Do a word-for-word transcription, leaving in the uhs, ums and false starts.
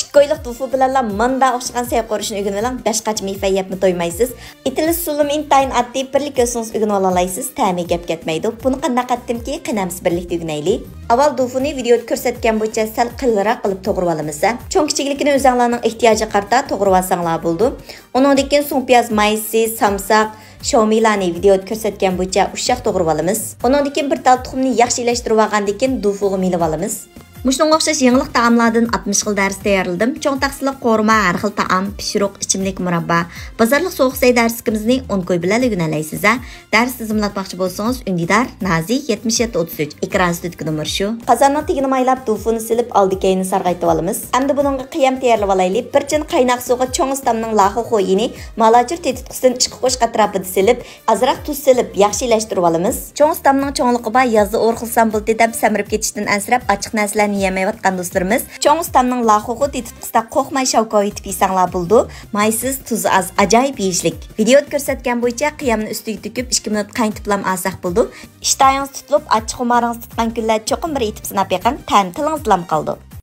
كويلۇق دۇفۇ بىلەنلا ماندا ئوخشىغان سەي قورۇشنى ئۆگىنىۋېلىڭ، بەش قاچا مېيفەي يەپمۇ تويمايسىز. ئېتىلىش ئۇسۇلىمۇ ئىنتايىن ئاددىي، بىرلا كۆرسىڭىز ئۆگىنىۋالالايسىز، تەمى گەپ كەتمەيدۇ. بۇنى قانداق قىلدىمكى، قېنى ئەمىسە بىرلىكتە ئۆگىنەيلى. ئاۋۋال دۇفۇنى ۋىدېئودا كۆرسەتكەن بويىچە سەل قېلىنراق قىلىپ توغرىۋالىمىز ھە. چوڭ كىچىكلىكىنى ئۆزەڭلارنىڭ ئېھتىياجىغا قارىتا توغرىۋالساڭلار بولىدۇ. ئۇنىڭدىن كېيىن سۇڭپىياز مايسىسى، سامساق، شاۋمىلارنى ۋىدېئودا كۆرسەتكەن بويىچە ئۇششاق توغرىۋالىمىز. ئۇنىڭدىن كېيىن بىر تال تۇخۇمنى ياخشى ئىلەشتۈرۈۋالغاندىن كېيىن دۇفۇغا مېلىۋالىمىز. مۇشۇنىڭغا ئوخشاش يېڭىلىق تائاملاردىن ئاتمىش خىل دەرس تەييارلىدىم. چوڭ تاخسىلىق قورۇما، ھەر خىل تائام، پىشۇرۇق، ئىچىملىك، مۇراببا، بازارلىق سوغۇق سەي دەرسلىكىمىزنى ئون كوي بىلەن ئۆگىنەلەيسىز ھە. دەرس تىزىملاتماقچى بولسىڭىز، ئۈندىدار، نازى، يەتمىش يەتتە ئوتتۇز ئۈچ، ئېكران ئۈستىدىكى نومۇر شۇ. قازاننىڭ تېگىنى مايلاپ، دۇفۇنى سېلىپ، ئالدى كەينىنى سارغايتىۋالىمىز. ئەمدى بۇنىڭغا قىيام تەييارلىۋالايلى. بىر چىن قايناق سۇغا چوڭ ئۇستامنىڭ لاخۇخۇيىنى، مالاچۇر تېتىتقۇسىدىن ئىككى قوشۇق ئەتراپىدا سېلىپ، ئازراق تۇز سېلىپ، ياخشى ئىلەشتۈرۈۋالىمىز. چوڭ ئۇستامنىڭ چوڭلۇقى بار، يازدا ئورۇقلىسام بولدى دەپ سەمرىپ كېتىشتىن ئەنسىرەپ، ئاچچىق نەرسىلەرنى يېيەلمەيۋاتقان دوستلىرىمىز، چوڭ ئۇستامنىڭ لاخۇخۇ تېتىتقۇسىدا قورقماي شاۋكاۋ ئېتىپ يېسەڭلار بولىدۇ. مايسىز، تۇزى ئاز، ئاجايىپ يېيىشلىك. ۋىدېئودا كۆرسەتكەن بويىچە قىيامنى ئۈستىگە تۆكۈپ، ئىككى مىنۇت قاينىتىپلام ئالساق بولىدۇ. ئىشتىھايىڭىز تۇتۇلۇپ، ئاچچىقخۇمارىڭىز تۇتقان كۈنلەر چوقۇم بىر ئېتىپ سىناپ بېقىڭ، تەمى تىلىڭىزدىلام قالىدۇ.